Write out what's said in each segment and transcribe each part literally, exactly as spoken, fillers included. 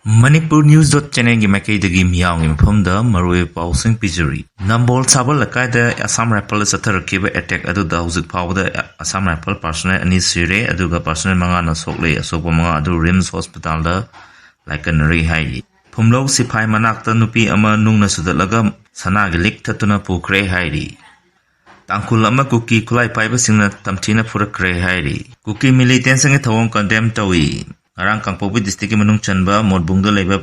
Manipur News dot channelꯒꯤ ꯃꯥꯏꯀꯩꯗꯒꯤ ꯃꯤꯌꯥꯝꯒꯤ ꯃꯐꯝꯗ ꯃꯔꯨꯑꯣꯏꯕ ꯄꯥꯎꯁꯤꯡ ꯄꯤꯖꯔꯤ꯫ ꯅꯝꯕꯣꯜ ꯁꯥꯕꯜ ꯂꯩꯀꯥꯏꯗ ꯑꯁꯥꯝ ꯔꯥꯏꯐꯜꯗ ꯆꯠꯊꯔꯛꯈꯤꯕ attack ꯑꯗꯨꯗ ꯍꯧꯖꯤꯛ ꯐꯥꯎꯕꯗ ꯑꯁꯥꯝ ꯔꯥꯏꯐꯜ personnel ꯑꯅꯤ ꯁꯤꯔꯦ, ꯑꯗꯨꯒ personnel ꯃꯉꯥꯅ ꯁꯣꯛꯂꯦ꯫ ꯑꯁꯣꯛꯄ ꯃꯉꯥ ꯑꯗꯨ RIMS hospitalꯗ ꯂꯥꯏꯀꯠꯅꯔꯤ ꯍꯥꯏꯔꯤ꯫ ꯐꯨꯝꯂꯧ ꯁꯤꯐꯥꯏ ꯃꯅꯥꯛꯇ ꯅꯨꯄꯤ ꯑꯃ ꯅꯨꯡꯅ ꯁꯨꯗꯠꯂꯒ ꯁꯅꯥꯒꯤ ꯂꯤꯛ ꯊꯠꯇꯨꯅ ꯄꯨꯈ꯭ꯔꯦ ꯍꯥꯏꯔꯤ꯫ ꯇꯥꯡꯈꯨꯜ ꯑꯃ ꯀꯨꯀꯤ ꯈꯨꯠꯂꯥꯏ ꯄꯥꯏꯕꯁꯤꯡꯅ ꯇꯝꯊꯤꯅ ꯐꯨꯔꯛꯈ꯭ꯔꯦ ꯍꯥꯏꯔꯤ꯫ ꯀꯨꯀꯤ militantꯁꯤꯡꯒꯤ ꯊꯧꯑꯣꯡ condemn ꯇꯧꯏ꯫ ꯉꯔꯥꯡ ꯀꯥꯡꯄꯣꯛꯄꯤ districtꯀꯤ ꯃꯅꯨꯡ ꯆꯟꯕ ꯃꯣꯠꯕꯨꯡꯗ ꯂꯩꯕ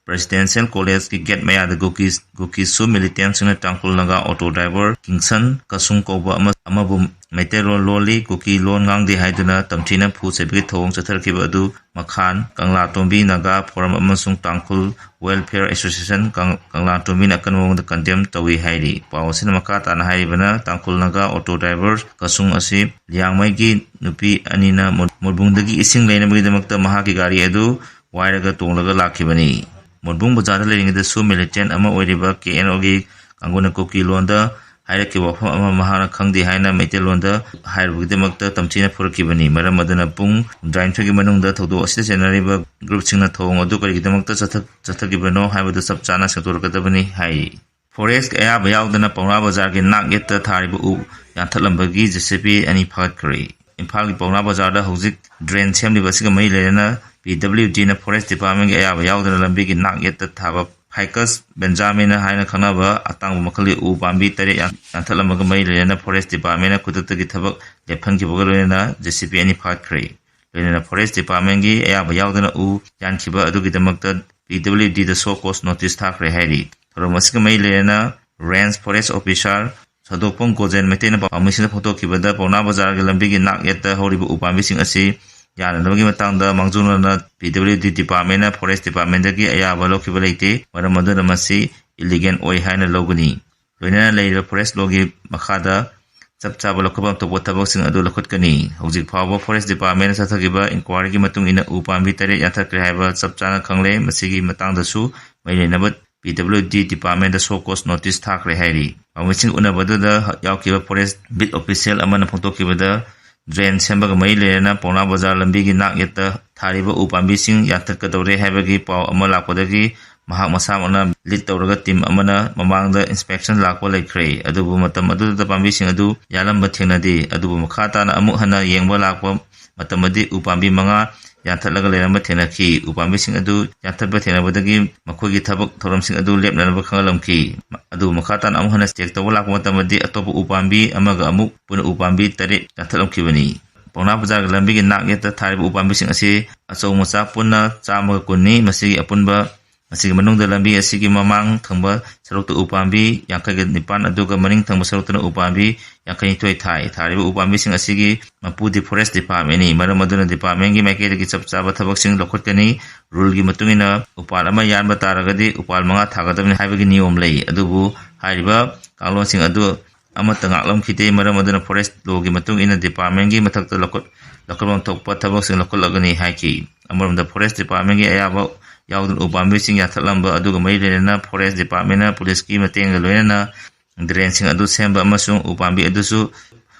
Presidential Collegeꯀꯤ gate ꯃꯌꯥꯗ ꯀꯨꯀꯤ, ꯀꯨꯀꯤꯁꯨ militantꯁꯤꯡꯅ ꯇꯥꯡꯈꯨꯜ ꯅꯥꯒꯥ auto driver ꯀꯤꯡꯁꯟ ꯀꯁꯨꯡ ꯀꯧꯕ ꯑꯃ, ꯑꯃꯕꯨ ꯃꯩꯇꯩꯂꯣꯟ ꯂꯣꯜꯂꯤ, ꯀꯨꯀꯤ ꯂꯣꯟ ꯉꯥꯡꯗꯦ ꯍꯥꯏꯗꯨꯅ ꯇꯝꯊꯤꯅ ꯐꯨ ꯆꯩꯕꯒꯤ ꯊꯧꯑꯣꯡ ꯆꯠꯊꯔꯛꯈꯤꯕ ꯑꯗꯨ ꯃꯈꯥꯟ, ꯀꯪꯂꯥꯇꯣꯝꯕꯤ ꯅꯥꯒꯥ ꯐꯣꯔꯝ ꯑꯃꯁꯨꯡ ꯇꯥꯡꯈꯨꯜ Welfare Association ꯀꯪ-, ꯀꯪꯂꯥꯇꯣꯝꯕꯤꯅ ꯑꯀꯟꯕ ꯃꯑꯣꯡꯗ condemn ꯇꯧꯏ ꯍꯥꯏꯔꯤ꯫ ꯄꯥꯎ ꯑꯁꯤꯅ ꯃꯈꯥ ꯇꯥꯅ ꯍꯥꯏꯔꯤꯕꯅ, ꯇꯥꯡꯈꯨꯜ ꯅꯥꯒꯥ auto driver ꯀꯁꯨꯡ ꯑꯁꯤ ꯂꯤꯌꯥꯡꯃꯩꯒꯤ ꯅꯨꯄꯤ ꯑꯅꯤꯅ ꯃꯣꯠ-, ꯃꯣꯠꯕꯨꯡꯗꯒꯤ ꯏꯁꯤꯡ ꯂꯩꯅꯕꯒꯤꯗꯃꯛꯇ ꯃꯍꯥꯛꯀꯤ ꯒꯥꯔꯤ ꯑꯗꯨ ꯋꯥꯏꯔꯒ ꯇꯣꯡꯂꯒ ꯂꯥꯛꯈꯤꯕꯅꯤ꯫ ꯃꯣꯠꯕꯨꯡ ꯕꯖꯥꯔꯗ ꯂꯩꯔꯤꯉꯩꯗꯁꯨ militant ꯑꯃ ꯑꯣꯏꯔꯤꯕ KNOꯒꯤ ꯀꯥꯡꯕꯨꯅ ꯀꯨꯀꯤ ꯂꯣꯟꯗ ꯍꯥꯏꯔꯛꯈꯤꯕ ꯋꯥꯐꯝ ꯑꯃ ꯃꯍꯥꯛꯅ ꯈꯪꯗꯦ ꯍꯥꯏꯅ ꯃꯩꯇꯩꯂꯣꯟꯗ ꯍꯥꯏꯔꯨꯕꯒꯤꯗꯃꯛꯇ ꯇꯝꯊꯤꯅ ꯐꯨꯔꯛꯈꯤꯕꯅꯤ꯫ ꯃꯔꯝ ꯑꯗꯨꯅ ꯄꯨꯡ ꯍꯨꯝꯗ꯭ꯔꯥꯅꯤꯊꯣꯏꯒꯤ ꯃꯅꯨꯡꯗ ꯊꯧꯗꯣꯛ ꯑꯁꯤꯗ ꯆꯦꯟꯅꯔꯤꯕ groupꯁꯤꯡꯅ ꯊꯧꯑꯣꯡ ꯑꯗꯨ ꯀꯔꯤꯒꯤꯗꯃꯛꯇ ꯆꯠꯊ-, ꯆꯠꯊꯈꯤꯕꯅꯣ ꯍꯥꯏꯕꯗꯨ ꯆꯞ ꯆꯥꯅ ꯁꯦꯡꯗꯣꯔꯛꯀꯗꯕꯅꯤ ꯍꯥꯏ꯫ Forestꯀꯤ ꯑꯌꯥꯕ ꯌꯥꯎꯗꯅ ꯄꯥꯎꯅꯥ ꯕꯖꯥꯔꯒꯤ ꯅꯥꯛ ꯌꯦꯠꯇ ꯊꯥꯔꯤꯕ ꯎ ꯌꯥꯟꯊꯠꯂꯝꯕꯒꯤ JCB ꯑꯅꯤ ꯐꯥꯒꯠꯈ꯭ꯔꯦ꯫ ꯏꯝꯐꯥꯜꯒꯤ ꯄꯥꯎꯅꯥ ꯕꯖꯥꯔꯗ ꯍꯧꯖꯤꯛ drain ꯁꯦꯝꯂꯤꯕ ꯑꯁꯤꯒ ꯃꯔꯤ ꯂꯩꯅꯅ PWDꯅ Forest Departmentꯀꯤ ꯑꯌꯥꯕ ꯌꯥꯎꯗꯅ ꯂꯝꯕꯤꯒꯤ ꯅꯥꯛ ꯌꯦꯠꯇ ꯊꯥꯕ Ficus benjaminii ꯍꯥꯏꯅ ꯈꯪꯅꯕ ꯑꯇꯥꯡꯕ ꯃꯈꯜꯒꯤ ꯎ ꯄꯥꯝꯕꯤ ꯇꯔꯦꯠ ꯌꯥꯟ-, ꯌꯥꯟꯊꯠꯂꯝꯕꯒ ꯃꯔꯤ ꯂꯩꯅꯅ Forest Departmentꯅ ꯈꯨꯗꯛꯇꯒꯤ ꯊꯕꯛ ꯂꯦꯞꯍꯟꯈꯤꯕꯒ ꯂꯣꯏꯅꯅ JCB ꯑꯅꯤ ꯐꯥꯒꯠꯈ꯭ꯔꯦ꯫ ꯂꯣꯏꯅꯅ Forest Departmentꯀꯤ ꯑꯌꯥꯕ ꯌꯥꯎꯗꯅ ꯎ ꯌꯥꯟꯈꯤꯕ ꯑꯗꯨꯒꯤꯗꯃꯛꯇ PWDꯗ show cause notice ꯊꯥꯈ꯭ꯔꯦ ꯍꯥꯏꯔꯤ꯫ ꯊꯧꯔꯝ ꯑꯁꯤꯒ ꯃꯔꯤ ꯂꯩꯅꯅ Range Forest Officer ꯁꯥꯗꯣꯛꯄꯝ ꯒꯣꯖꯦꯟ ꯃꯩꯇꯩꯅ ꯄꯥꯎꯃꯤꯁꯤꯡꯗ ꯐꯣꯡꯗꯣꯛꯈꯤꯕꯗ, ꯄꯥꯎꯅꯥ ꯕꯖꯥꯔꯒꯤ ꯂꯝꯕꯤꯒꯤ ꯅꯥꯛ ꯌꯦꯠꯇ ꯍꯧꯔꯤꯕ ꯎ ꯄꯥꯝꯕꯤꯁꯤꯡ ꯑꯁꯤ ꯌꯥꯟꯅꯅꯕꯒꯤ ꯃꯇꯥꯡꯗ ꯃꯥꯡꯖꯧꯅꯅ PWD Departmentꯅ Forest Departmentꯇꯒꯤ ꯑꯌꯥꯕ ꯂꯧꯈꯤꯕ ꯂꯩꯇꯦ꯫ ꯃꯔꯝ ꯑꯗꯨꯅ ꯃꯁꯤ illegal ꯑꯣꯏ ꯍꯥꯏꯅ ꯂꯧꯒꯅꯤ꯫ ꯂꯣꯏꯅꯅ ꯂꯩꯔꯤꯕ Forest Lawꯒꯤ ꯃꯈꯥꯗ ꯆꯞ ꯆꯥꯕ ꯂꯧꯈꯠꯐꯝ ꯊꯣꯛꯄ ꯊꯕꯛꯁꯤꯡ ꯑꯗꯨ ꯂꯧꯈꯠꯀꯅꯤ꯫ ꯍꯧꯖꯤꯛ ꯐꯥꯎꯕ Forest Departmentꯅ ꯆꯠꯊꯈꯤꯕ inquiryꯒꯤ ꯃꯇꯨꯡ ꯏꯟꯅ ꯎ ꯄꯥꯝꯕꯤ ꯇꯔꯦꯠ ꯌꯥꯟꯊꯠꯈ꯭ꯔꯦ ꯍꯥꯏꯕ ꯆꯞ ꯆꯥꯅ ꯈꯪꯂꯦ꯫ ꯃꯁꯤꯒꯤ ꯃꯇꯥꯡꯗꯁꯨ ꯃꯔꯤ ꯂꯩꯅꯕ PWD Departmentꯇ show cause notice ꯊꯥꯈ꯭ꯔꯦ ꯍꯥꯏꯔꯤ꯫ ꯄꯥꯎꯃꯤꯁꯤꯡ ꯎꯅꯕꯗꯨꯗ ꯌꯥꯎꯈꯤꯕ Forest Beat Officer ꯑꯃꯅ ꯐꯣꯡꯗꯣꯛꯈꯤꯕꯗ, ꯗ꯭ꯔꯦꯟ ꯁꯦꯝꯕꯒ ꯃꯔꯤ ꯂꯩꯅꯅ ꯄꯥꯎꯅꯥ ꯕꯖꯥꯔ ꯂꯝꯕꯤꯒꯤ ꯅꯥꯛ ꯌꯦꯠꯇ ꯊꯥꯔꯤꯕ ꯎ ꯄꯥꯝꯕꯤꯁꯤꯡ ꯌꯥꯟꯊꯠꯀꯗꯧꯔꯦ ꯍꯥꯏꯕꯒꯤ ꯄꯥꯎ ꯑꯃ ꯂꯥꯛꯄꯗꯒꯤ ꯃꯍꯥꯛ ꯃꯁꯥꯃꯛꯅ ꯂꯤꯗ ꯇꯧꯔꯒ ꯇꯤꯝ ꯑꯃꯅ ꯃꯃꯥꯡꯗ ꯏꯟꯁꯄꯦꯛꯁꯟ ꯂꯥꯛꯄ ꯂꯩꯈ꯭ꯔꯦ꯫ ꯑꯗꯨꯕꯨ ꯃꯇꯝ ꯑꯗꯨꯗ ꯄꯥꯝꯕꯤꯁꯤꯡ ꯑꯗꯨ ꯌꯥꯜꯂꯝꯕ ꯊꯦꯡꯅꯗꯦ꯫ ꯑꯗꯨꯕꯨ ꯃꯈꯥ ꯇꯥꯅ ꯑꯃꯨꯛ ꯍꯟꯅ ꯌꯦꯡꯕ ꯂꯥꯛꯄ ꯃꯇꯝꯗꯗꯤ ꯎ ꯄꯥꯝꯕꯤ ꯃꯉꯥ ꯌꯥꯟꯊꯠꯂꯒ ꯂꯩꯔꯝꯕ ꯊꯦꯡꯅꯈꯤ꯫ ꯎ ꯄꯥꯝꯕꯤꯁꯤꯡ ꯑꯗꯨ ꯌꯥꯟꯊꯠꯄ ꯊꯦꯡꯅꯕꯗꯒꯤ ꯃꯈꯣꯏꯒꯤ ꯊꯕꯛ ꯊꯧꯔꯝꯁꯤꯡ ꯑꯗꯨ ꯂꯦꯞꯅꯅꯕ ꯈꯪꯍꯜꯂꯝꯈꯤ꯫ ꯑꯗꯨꯕꯨ ꯃꯈꯥ ꯇꯥꯅ ꯑꯃꯨꯛ ꯍꯟꯅ ꯆꯦꯛ ꯇꯧꯕ ꯂꯥꯛꯄ ꯃꯇꯝꯗꯗꯤ ꯑꯇꯣꯞꯄ ꯎ ꯄꯥꯝꯕꯤ ꯑꯃꯒ ꯑꯃꯨꯛ ꯄꯨꯟꯅ ꯎ ꯄꯥꯝꯕꯤ ꯇꯔꯦꯠ ꯌꯥꯟꯊꯠꯂꯝꯈꯤꯕꯅꯤ꯫ ꯄꯥꯎꯅꯥ ꯕꯖꯥꯔꯒꯤ ꯂꯝꯕꯤꯒꯤ ꯅꯥꯛ ꯌꯦꯠꯇ ꯊꯥꯔꯤꯕ ꯎ ꯄꯥꯝꯕꯤꯁꯤꯡ ꯑꯁꯤ ꯑꯆꯧ ꯃꯆꯥ ꯄꯨꯟꯅ ꯆꯥꯝꯃꯒ ꯀꯨꯟꯅꯤ꯫ ꯃꯁꯤꯒꯤ ꯑꯄꯨꯟꯕ, ꯃꯁꯤꯒꯤ ꯃꯅꯨꯡꯗ ꯂꯝꯕꯤ ꯑꯁꯤꯒꯤ ꯃꯃꯥꯡ ꯊꯪꯕ ꯁꯔꯨꯛꯇ ꯎ ꯄꯥꯝꯕꯤ ꯌꯥꯡꯈꯩꯒ ꯅꯤꯄꯥꯟ, ꯑꯗꯨꯒ ꯃꯅꯤꯡ ꯊꯪꯕ ꯁꯔꯨꯛꯇꯅ ꯎ ꯄꯥꯝꯕꯤ ꯌꯥꯡꯈꯩꯅꯤꯊꯣꯏ ꯊꯥꯏ꯫ ꯊꯥꯔꯤꯕ ꯎ ꯄꯥꯝꯕꯤꯁꯤꯡ ꯑꯁꯤꯒꯤ ꯃꯄꯨꯗꯤ ꯐꯣꯔꯦꯁ ꯗꯤꯄꯥꯔꯠꯃꯦꯟꯅꯤ꯫ ꯃꯔꯝ ꯑꯗꯨꯅ ꯗꯤꯄꯥꯔꯠꯃꯦꯟꯒꯤ ꯃꯥꯏꯀꯩꯗꯒꯤ ꯆꯞ ꯆꯥꯕ ꯊꯕꯛꯁꯤꯡ ꯂꯧꯈꯠꯀꯅꯤ꯫ ꯔꯨꯜꯒꯤ ꯃꯇꯨꯡ ꯏꯟꯅ ꯎꯄꯥꯜ ꯑꯃ ꯌꯥꯟꯕ ꯇꯥꯔꯒꯗꯤ ꯎꯄꯥꯜ ꯃꯉꯥ ꯊꯥꯒꯗꯕꯅꯤ ꯍꯥꯏꯕꯒꯤ ꯅꯤꯌꯣꯝ ꯂꯩ꯫ ꯑꯗꯨꯕꯨ ꯍꯥꯏꯔꯤꯕ ꯀꯥꯡꯂꯣꯟꯁꯤꯡ ꯑꯗꯨ ꯑꯃꯠꯇ ꯉꯥꯛꯂꯝꯈꯤꯗꯦ꯫ ꯃꯔꯝ ꯑꯗꯨꯅ ꯐꯣꯔꯦꯁ ꯂꯣꯒꯤ ꯃꯇꯨꯡ ꯏꯟꯅ ꯗꯤꯄꯥꯔꯠꯃꯦꯟꯒꯤ ꯃꯊꯛꯇ ꯂꯧꯈꯠ-, ꯂꯧꯈꯠꯐꯝ ꯊꯣꯛꯄ ꯊꯕꯛꯁꯤꯡ ꯂꯧꯈꯠꯂꯒꯅꯤ ꯍꯥꯏꯈꯤ꯫ ꯑꯃꯔꯣꯝꯗ ꯐꯣꯔꯦꯁ ꯗꯤꯄꯥꯔꯠꯃꯦꯟꯒꯤ ꯑꯌꯥꯕ ꯌꯥꯎꯗꯅ ꯎ ꯄꯥꯝꯕꯤꯁꯤꯡ ꯌꯥꯟꯊꯠꯂꯝꯕ ꯑꯗꯨꯒ ꯃꯔꯤ ꯂꯩꯅꯅ ꯐꯣꯔꯦꯁ ꯗꯤꯄꯥꯔꯠꯃꯦꯟꯅ ꯄꯨꯂꯤꯁꯀꯤ ꯃꯇꯦꯡꯒ ꯂꯣꯏꯅꯅ ꯗ꯭ꯔꯦꯟꯁꯤꯡ ꯑꯗꯨ ꯁꯦꯝꯕ ꯑꯃꯁꯨꯡ ꯎ ꯄꯥꯝꯕꯤ ꯑꯗꯨꯁꯨ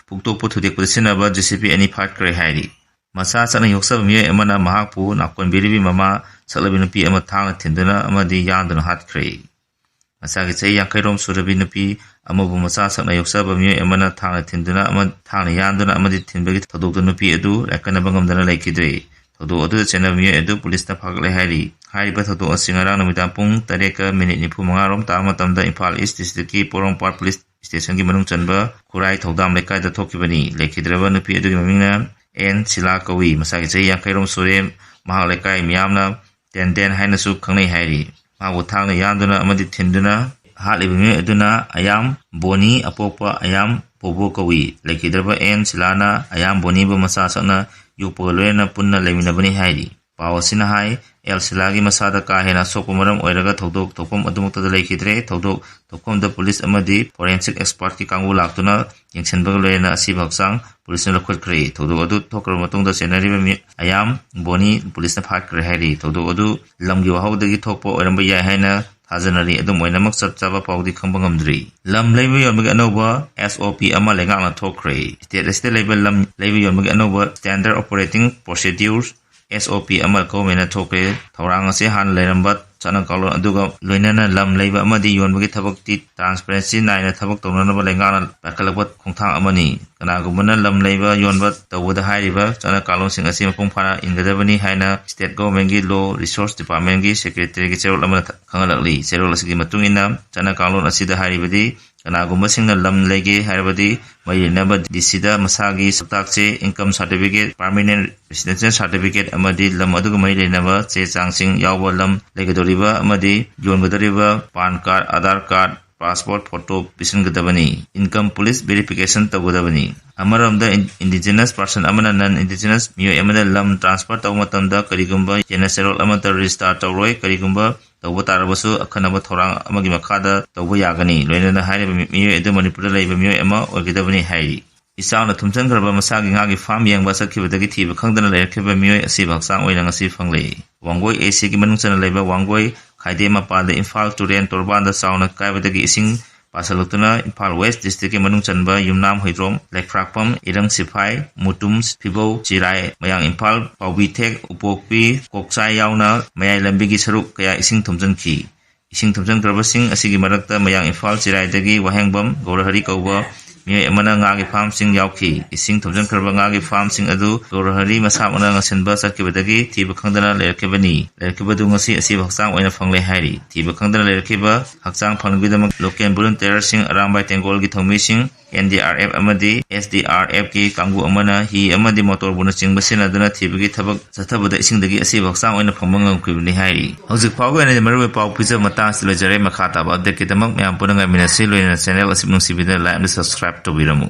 ꯐꯨꯛꯇꯣꯛꯄ ꯊꯨꯗꯦꯛꯄꯗ ꯁꯤꯖꯤꯟꯅꯕ ꯖꯦ ꯁꯤ ꯕꯤ ꯑꯅꯤ ꯐꯥꯠꯈ꯭ꯔꯦ ꯍꯥꯏꯔꯤ꯫ ꯃꯆꯥ ꯁꯛꯅ ꯌꯣꯛꯆꯕ ꯃꯤꯑꯣꯏ ꯑꯃꯅ ꯃꯍꯥꯛꯄꯨ ꯅꯥꯀꯣꯟꯕꯤꯔꯤꯕꯤ ꯃꯃꯥ ꯁꯛꯂꯕꯤ ꯅꯨꯄꯤ ꯑꯃ ꯊꯥꯡꯅ ꯊꯤꯟꯗꯨꯅ ꯑꯃꯗꯤ ꯌꯥꯟꯗꯨꯅ ꯍꯥꯠꯈ꯭ꯔꯦ꯫ ꯃꯆꯥꯒꯤ ꯆꯍꯤ ꯌꯥꯡꯈꯩꯔꯣꯝ ꯁꯨꯔꯕꯤ ꯅꯨꯄꯤ ꯑꯃꯕꯨ ꯃꯆꯥ ꯁꯛꯅ ꯌꯣꯛꯆꯕ ꯃꯤꯑꯣꯏ ꯑꯃꯅ ꯊꯥꯡꯅ ꯊꯤꯟꯗꯨꯅ ꯑꯃ-, ꯊꯥꯡꯅ ꯌꯥꯟꯗꯨꯅ ꯑꯃꯗꯤ ꯊꯤꯟꯕꯒꯤ ꯊꯧꯗꯣꯛꯇ ꯅꯨꯄꯤ ꯑꯗꯨ ꯂꯥꯏꯀꯠꯅꯕ ꯉꯝꯗꯅ ꯂꯩꯈꯤꯗ꯭ꯔꯦ꯫ ꯊꯧꯗꯣꯛ ꯑꯗꯨꯗ ꯆꯦꯟꯅꯕ ꯃꯤꯑꯣꯏ ꯑꯗꯨ ꯄꯨꯂꯤꯁꯅ ꯐꯥꯒꯠꯂꯦ ꯍꯥꯏꯔꯤ꯫ ꯍꯥꯏꯔꯤꯕ ꯊꯧꯗꯣꯛ ꯑꯁꯤ ꯉꯔꯥꯡ ꯅꯨꯃꯤꯗꯥꯡ ꯄꯨꯡ ꯇꯔꯦꯠꯀ ꯃꯤꯅꯤꯠ ꯅꯤꯐꯨ ꯃꯉꯥ ꯔꯣꯝ ꯇꯥꯕ ꯃꯇꯝꯗ ꯏꯝꯐꯥꯜ ꯏꯁ ꯗꯤꯁꯇ꯭ꯔꯤꯛꯀꯤ ꯄꯣꯔꯣꯝꯄꯥꯠ ꯄꯨꯂꯤꯁ ꯁ꯭ꯇꯦꯁꯟꯒꯤ ꯃꯅꯨꯡ ꯆꯟꯕ ꯈꯨꯔꯥꯏ ꯊꯧꯗꯥꯝ ꯂꯩꯀꯥꯏꯗ ꯊꯣꯛꯈꯤꯕꯅꯤ꯫ ꯂꯩꯈꯤꯗ꯭ꯔꯕ ꯅꯨꯄꯤ ꯑꯗꯨꯒꯤ ꯃꯃꯤꯡꯅ ꯑꯦꯟ ꯁꯤꯂꯥ ꯀꯧꯏ꯫ ꯃꯁꯥꯒꯤ ꯆꯍꯤ ꯌꯥꯡꯈꯩ ꯔꯣꯝ ꯁꯨꯔꯦ꯫ ꯃꯍꯥꯛ ꯂꯩꯀꯥꯏ ꯃꯤꯌꯥꯝꯅ ꯇꯦꯟꯗꯦꯟ ꯍꯥꯏꯅꯁꯨ ꯈꯪꯅꯩ ꯍꯥꯏꯔꯤ꯫ ꯃꯍꯥꯛꯄꯨ ꯊꯥꯡꯅ ꯌꯥꯟꯗꯨꯅ ꯑꯃꯗꯤ ꯊꯤꯟꯗꯨꯅ ꯍꯥꯠꯂꯤꯕ ꯃꯤꯑꯣꯏ ꯑꯗꯨꯅ ꯑꯌꯥꯝ ꯕꯣꯅꯤ, ꯑꯄꯣꯛꯄ ꯑꯌꯥꯝ ꯄꯣꯕꯣ ꯀꯧꯏ꯫ ꯂꯩꯈꯤꯗ꯭ꯔꯕ ꯑꯦꯟ ꯁꯤꯂꯥꯅ ꯑꯌꯥꯝ ꯕꯣꯅꯤꯕꯨ ꯃꯆꯥ ꯁꯛꯅ ꯌꯣꯛꯄꯒ ꯂꯣꯏꯅꯅ ꯄꯨꯟꯅ ꯂꯩꯃꯤꯟꯅꯕꯅꯤ ꯍꯥꯏꯔꯤ꯫ ꯄꯥꯎ ꯑꯁꯤꯅ ꯍꯥꯏ, ꯑꯦꯜ ꯁꯤꯂꯥꯒꯤ ꯃꯁꯥꯗ ꯀꯥ ꯍꯦꯟꯅ ꯑꯁꯣꯛꯄ ꯃꯔꯝ ꯑꯣꯏꯔꯒ ꯊꯧꯗꯣꯛ ꯊꯣꯛꯐꯝ ꯑꯗꯨꯃꯛꯇꯗ ꯂꯩꯈꯤꯗ꯭ꯔꯦ꯫ ꯊꯧꯗꯣꯛ ꯊꯣꯛꯐꯝꯗ ꯄꯨꯂꯤꯁ ꯑꯃꯗꯤ ꯐꯣꯔꯦꯟꯁꯤꯛ ꯑꯦꯛꯁꯄꯔꯠꯀꯤ ꯀꯥꯡꯕꯨ ꯂꯥꯛꯇꯨꯅ ꯌꯦꯡꯁꯤꯟꯕꯒ ꯂꯣꯏꯅꯅ ꯑꯁꯤꯕ ꯍꯛꯆꯥꯡ ꯄꯨꯂꯤꯁꯅ ꯂꯧꯈꯠꯈ꯭ꯔꯦ꯫ ꯊꯧꯗꯣꯛ ꯑꯗꯨ ꯊꯣꯛꯈ꯭ꯔꯕ ꯃꯇꯨꯡꯗ ꯆꯦꯟꯅꯔꯤꯕ ꯃꯤ ꯑꯌꯥꯝ ꯕꯣꯅꯤ ꯄꯨꯂꯤꯁꯅ ꯐꯥꯠꯈ꯭ꯔꯦ ꯍꯥꯏꯔꯤ꯫ ꯊꯧꯗꯣꯛ ꯑꯗꯨ ꯂꯝꯒꯤ ꯋꯥꯍꯧꯗꯒꯤ ꯊꯣꯛꯄ ꯑꯣꯏꯔꯝꯕ ꯌꯥꯏ ꯍꯥꯏꯅ ꯊꯥꯖꯅꯔꯤ꯫ ꯑꯗꯨꯝ ꯑꯣꯏꯅꯃꯛ ꯆꯞ ꯆꯥꯕ ꯄꯥꯎꯗꯤ ꯈꯪꯕ ꯉꯝꯗ꯭ꯔꯤ꯫ ꯂꯝ ꯂꯩꯕ ꯌꯣꯟꯕꯒꯤ ꯑꯅꯧꯕ ꯑꯦꯁ ꯑꯣ ꯄꯤ ꯑꯃ ꯂꯩꯉꯥꯛꯅ ꯊꯣꯛꯈ꯭ꯔꯦ꯫ ꯁ꯭ꯇꯦꯠ ꯑꯁꯤꯗ ꯂꯩꯕ ꯂꯝ ꯂꯩꯕ ꯌꯣꯟꯕꯒꯤ ꯑꯅꯧꯕ ꯁ꯭ꯇꯦꯟꯗꯔꯗ ꯑꯣꯄꯔꯦꯇꯤꯡ ꯄ꯭ꯔꯣꯁꯤꯗ꯭ꯌꯨꯔ, ꯑꯦꯁ ꯑꯣ ꯄꯤ ꯑꯃ ꯒꯣꯚꯔꯟꯃꯦꯟꯠꯅ ꯊꯣꯛꯈ꯭ꯔꯦ꯫ ꯊꯧꯔꯥꯡ ꯑꯁꯤ ꯍꯥꯟꯅ ꯂꯩꯔꯝꯕ ꯆꯠꯅ ꯀꯥꯡꯂꯣꯟ ꯑꯗꯨꯒ ꯂꯣꯏꯅꯅ ꯂꯝ ꯂꯩꯕ ꯑꯃꯗꯤ ꯌꯣꯟꯕꯒꯤ ꯊꯕꯛꯇꯤ ꯇ꯭ꯔꯥꯟꯁꯄꯔꯦꯟꯁꯤ ꯅꯥꯏꯅ ꯊꯕꯛ ꯇꯧꯅꯅꯕ ꯂꯩꯉꯥꯛꯅ ꯄꯥꯏꯈꯠꯂꯛꯄ ꯈꯣꯡꯊꯥꯡ ꯑꯃꯅꯤ꯫ ꯀꯅꯥꯒꯨꯝꯕꯅ ꯂꯝ ꯂꯩꯕ ꯌꯣꯟꯕ ꯇꯧꯕꯗ ꯍꯥꯏꯔꯤꯕ ꯆꯠꯅ ꯀꯥꯡꯂꯣꯟꯁꯤꯡ ꯑꯁꯤ ꯃꯄꯨꯡ ꯐꯥꯅ ꯏꯟꯒꯗꯕꯅꯤ ꯍꯥꯏꯅ ꯁ꯭ꯇꯦꯠ ꯒꯣꯚꯔꯟꯃꯦꯟꯠꯀꯤ ꯂꯣ ꯔꯤꯁꯣꯔꯁ ꯗꯤꯄꯥꯔꯠꯃꯦꯟꯠꯀꯤ ꯁꯦꯀ꯭ꯔꯦꯇꯔꯤꯒꯤ ꯆꯦꯔꯣꯜ ꯑꯃꯅ ꯈꯪꯍꯜꯂꯛꯂꯤ꯫ ꯆꯦꯔꯣꯜ ꯑꯁꯤꯒꯤ ꯃꯇꯨꯡ ꯏꯟꯅ ꯆꯠꯅ ꯀꯥꯡꯂꯣꯟ ꯑꯁꯤꯗ ꯍꯥꯏꯔꯤꯕꯗꯤ, ꯀꯅꯥꯒꯨꯝꯕꯁꯤꯡꯅ ꯂꯝ ꯂꯩꯒꯦ ꯍꯥꯏꯔꯕꯗꯤ, ꯃꯔꯤ ꯂꯩꯅꯕ ꯗꯤ ꯁꯤꯗ ꯃꯁꯥꯒꯤ ꯁꯛꯇꯥꯛ ꯆꯦ, ꯏꯟꯀꯝ ꯁꯥꯔꯇꯤꯐꯤꯀꯦꯠ, ꯄꯥꯔꯃꯤꯅꯦꯟꯠ ꯔꯦꯁꯤꯗꯦꯟꯁꯤꯌꯦꯜ ꯁꯥꯔꯇꯤꯐꯤꯀꯦꯠ ꯑꯃꯗꯤ ꯂꯝ ꯑꯗꯨꯒ ꯃꯔꯤ ꯂꯩꯅꯕ ꯆꯦ ꯆꯥꯡꯁꯤꯡ ꯌꯥꯎꯕ ꯂꯝ ꯂꯩꯒꯗꯧꯔꯤꯕ ꯑꯃꯗꯤ ꯌꯣꯟꯒꯗꯧꯔꯤꯕ PAN card, Aadhaar card, passport photo ꯄꯤꯁꯤꯟꯒꯗꯕꯅꯤ꯫ ꯏꯟꯀꯝ ꯄꯨꯂꯤꯁ ꯚꯦꯔꯤꯐꯤꯀꯦꯁꯟ ꯇꯧꯒꯗꯕꯅꯤ꯫ ꯑꯃꯔꯣꯝꯗ, ꯏꯟ-, ꯏꯟꯗꯤꯖꯤꯅꯁ ꯄꯥꯔꯁꯟ ꯑꯃꯅ ꯅꯟ ꯏꯟꯗꯤꯖꯤꯅꯁ ꯃꯤꯑꯣꯏ ꯑꯃꯗ ꯂꯝ ꯇ꯭ꯔꯥꯟꯁꯐꯔ ꯇꯧꯕ ꯃꯇꯝꯗ ꯀꯔꯤꯒꯨꯝꯕ ꯍꯦꯟꯅ ꯆꯦꯔꯣꯜ ꯑꯃꯠꯇ ꯔꯦꯖꯤꯁꯇꯥꯔ ꯇꯧꯔꯣꯏ꯫ ꯀꯔꯤꯒꯨꯝꯕ ꯇꯧꯕ ꯇꯥꯔꯕꯁꯨ, ꯑꯈꯟꯅꯕ ꯊꯧꯔꯥꯡ ꯑꯃꯒꯤ ꯃꯈꯥꯗ ꯇꯧꯕ ꯌꯥꯒꯅꯤ꯫ ꯂꯣꯏꯅꯅ ꯍꯥꯏꯔꯤꯕ ꯃꯤ-, ꯃꯤꯑꯣꯏ ꯑꯗꯨ ꯃꯅꯤꯄꯨꯔꯗ ꯂꯩꯕ ꯃꯤꯑꯣꯏ ꯑꯃ ꯑꯣꯏꯒꯗꯕꯅꯤ ꯍꯥꯏꯔꯤ꯫ ꯏꯆꯥꯎꯅ ꯊꯨꯝꯖꯤꯟꯈ꯭ꯔꯕ ꯃꯁꯥꯒꯤ ꯉꯥꯒꯤ ꯐꯥꯔꯝ ꯌꯦꯡꯕ ꯆꯠꯈꯤꯕꯗꯒꯤ ꯊꯤꯕ ꯈꯪꯗꯅ ꯂꯩꯔꯛꯈꯤꯕ ꯃꯤꯑꯣꯏ ꯑꯁꯤꯕ ꯍꯛꯆꯥꯡ ꯑꯣꯏꯅ ꯉꯁꯤ ꯐꯪꯂꯦ꯫ ꯋꯥꯡꯒꯣꯏ ꯑꯦ ꯁꯤꯒꯤ ꯃꯅꯨꯡ ꯆꯟꯅ ꯂꯩꯕ ꯋꯥꯡꯒꯣꯏ ꯈꯥꯏꯗꯦꯝ ꯃꯄꯥꯗ ꯏꯝꯐꯥꯜ ꯇꯨꯔꯦꯟ ꯇꯣꯔꯕꯥꯟꯗ ꯆꯥꯎꯅ ꯀꯥꯏꯕꯗꯒꯤ ꯏꯁꯤꯡ ꯄꯥꯁꯜꯂꯛꯇꯨꯅ ꯏꯝꯐꯥꯜ ꯋꯦꯁ ꯗꯤꯁꯇ꯭ꯔꯤꯛꯀꯤ ꯃꯅꯨꯡ ꯆꯟꯕ ꯌꯨꯝꯅꯥꯝ ꯍꯨꯏꯗ꯭ꯔꯣꯝ, ꯂꯩꯈ꯭ꯔꯥꯛꯄꯝ, ꯏꯔꯪ ꯁꯤꯐꯥꯏ, ꯃꯨꯇꯨꯝ, ꯐꯤꯕꯧ, ꯆꯤꯔꯥꯏ, ꯃꯌꯥꯡ ꯏꯝꯐꯥꯜ, ꯄꯥꯎꯕꯤꯊꯦꯛ, ꯎꯄꯣꯛꯄꯤ, ꯀꯣꯛꯆꯥꯏ ꯌꯥꯎꯅ ꯃꯌꯥꯏ ꯂꯝꯕꯤꯒꯤ ꯁꯔꯨꯛ ꯀꯌꯥ ꯏꯁꯤꯡ ꯊꯨꯝꯖꯤꯟꯈꯤ꯫ ꯏꯁꯤꯡ ꯊꯨꯝꯖꯤꯟꯈ꯭ꯔꯕꯁꯤꯡ ꯑꯁꯤꯒꯤ ꯃꯔꯛꯇ ꯃꯌꯥꯡ ꯏꯝꯐꯥꯜ ꯆꯤꯔꯥꯏꯗꯒꯤ ꯋꯥꯍꯦꯡꯕꯝ ꯒꯧꯔꯍꯔꯤ ꯀꯧꯕ ꯃꯤꯑꯣꯏ ꯑꯃꯅ ꯉꯥꯒꯤ ꯐꯥꯔꯝꯁꯤꯡ ꯌꯥꯎꯈꯤ꯫ ꯏꯁꯤꯡ ꯊꯨꯝꯖꯤꯟꯈ꯭ꯔꯕ ꯉꯥꯒꯤ ꯐꯥꯔꯝꯁꯤꯡ ꯑꯗꯨ ꯒꯧꯔꯍꯔꯤ ꯃꯁꯥꯃꯛꯅ ꯉꯟꯁꯤꯟꯕ ꯆꯠꯈꯤꯕꯗꯒꯤ ꯊꯤꯕ ꯈꯪꯗꯅ ꯂꯩꯔꯛꯈꯤꯕꯅꯤ꯫ ꯂꯩꯔꯛꯈꯤꯕꯗꯨ ꯉꯁꯤ ꯑꯁꯤꯕ ꯍꯛꯆꯥꯡ ꯑꯣꯏꯅ ꯐꯪꯂꯦ ꯍꯥꯏꯔꯤ꯫ ꯊꯤꯕ ꯈꯪꯗꯅ ꯂꯩꯔꯛꯈꯤꯕ ꯍꯛꯆꯥꯡ ꯐꯪꯂꯛꯄꯒꯤꯗꯃꯛ ꯂꯣꯀꯦꯜ ꯚꯣꯂꯨꯟꯇꯤꯌꯔꯁꯤꯡ, ꯑꯔꯥꯝꯕꯥꯏ ꯇꯦꯡꯒꯣꯜꯒꯤ ꯊꯧꯃꯤꯁꯤꯡ, ꯑꯦꯟ ꯗꯤ ꯑꯥꯔ ꯑꯦꯐ ꯑꯃꯗꯤ ꯑꯦꯁ ꯗꯤ ꯑꯥꯔ ꯑꯦꯐꯀꯤ ꯀꯥꯡꯕꯨ ꯑꯃꯅ ꯍꯤ ꯑꯃꯗꯤ ꯃꯣꯇꯣꯔ ꯕꯣꯠꯅꯆꯤꯡꯕ ꯁꯤꯖꯤꯟꯅꯗꯨꯅ ꯊꯤꯕꯒꯤ ꯊꯕꯛ ꯆꯠꯊꯕꯗ ꯏꯁꯤꯡꯗꯒꯤ ꯑꯁꯤꯕ ꯍꯛꯆꯥꯡ ꯑꯣꯏꯅ ꯐꯪꯕ ꯉꯝꯈꯤꯕꯅꯤ ꯍꯥꯏꯔꯤ꯫ ꯍꯧꯖꯤꯛ ꯐꯥꯎꯒꯤ ꯑꯣꯏꯅꯗꯤ ꯃꯔꯨꯑꯣꯏꯕ ꯄꯥꯎ ꯄꯤꯖꯕ ꯃꯇꯥꯡ ꯑꯁꯤꯗ ꯂꯣꯏꯖꯔꯦ꯫ ꯃꯈꯥ ꯇꯥꯕ ꯑꯞꯗꯦꯠꯀꯤꯗꯃꯛ ꯃꯌꯥꯝ ꯄꯨꯟꯅ ꯉꯥꯏꯃꯤꯟꯅꯁꯤ꯫ ꯂꯣꯏꯅꯅ ꯆꯦꯅꯦꯜ ꯑꯁꯤ ꯅꯨꯡꯁꯤꯕꯤꯗꯨꯅ ꯂꯥꯏꯛ ꯑꯃꯗꯤ ꯁꯕꯁꯀ꯭ꯔꯥꯏꯕ ꯇꯧꯕꯤꯔꯝꯃꯨ꯫